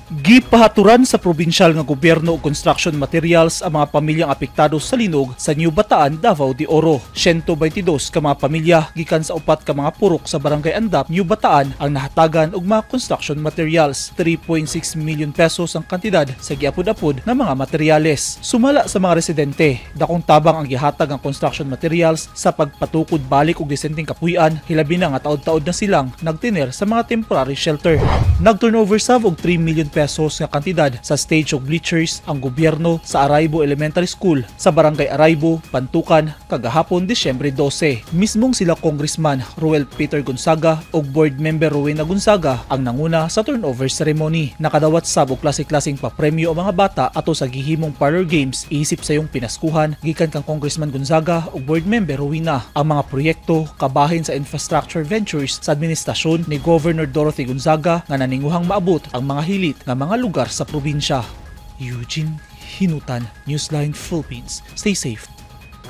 Gipahaturan sa probinsyal nga gobyerno og construction materials ang mga pamilyang apektado sa linog sa New Bataan, Davao de Oro. 122 ka mga pamilya gikan sa upat ka mga purok sa Barangay Andap, New Bataan ang nahatagan og mga construction materials. 3.6 million pesos ang kantidad sa giapod-apod nga mga materyales. Sumala sa mga residente, dakong tabang ang gihatag ang construction materials sa pagpatukod balik og disenteng kapuy-an, hilabi na nga taod-taod na silang nagtiner sa mga temporary shelter. Nag-turnover sab og 3 million pesos nga kantidad sa stage ug bleachers ang gobyerno sa Araybo Elementary School sa Barangay Araybo, Pantukan, kagahapon, Disyembre 12. Mismong sila Congressman Roel Peter Gonzaga ug board member Rowena Gonzaga ang nanguna sa turnover ceremony. Nakadawat sab og klase-klaseng papremyo ang mga bata ato sa gihimong parlor games isip sayong pinaskuhan gikan kang Congressman Gonzaga ug board member Rowena. Ang mga proyekto kabahin sa infrastructure ventures sa administrasyon ni Governor Dorothy Gonzaga nga naninguhang maabot ang mga hilit nga mga lugar sa probinsya. Eugene Hinutan, Newsline Philippines. Stay safe.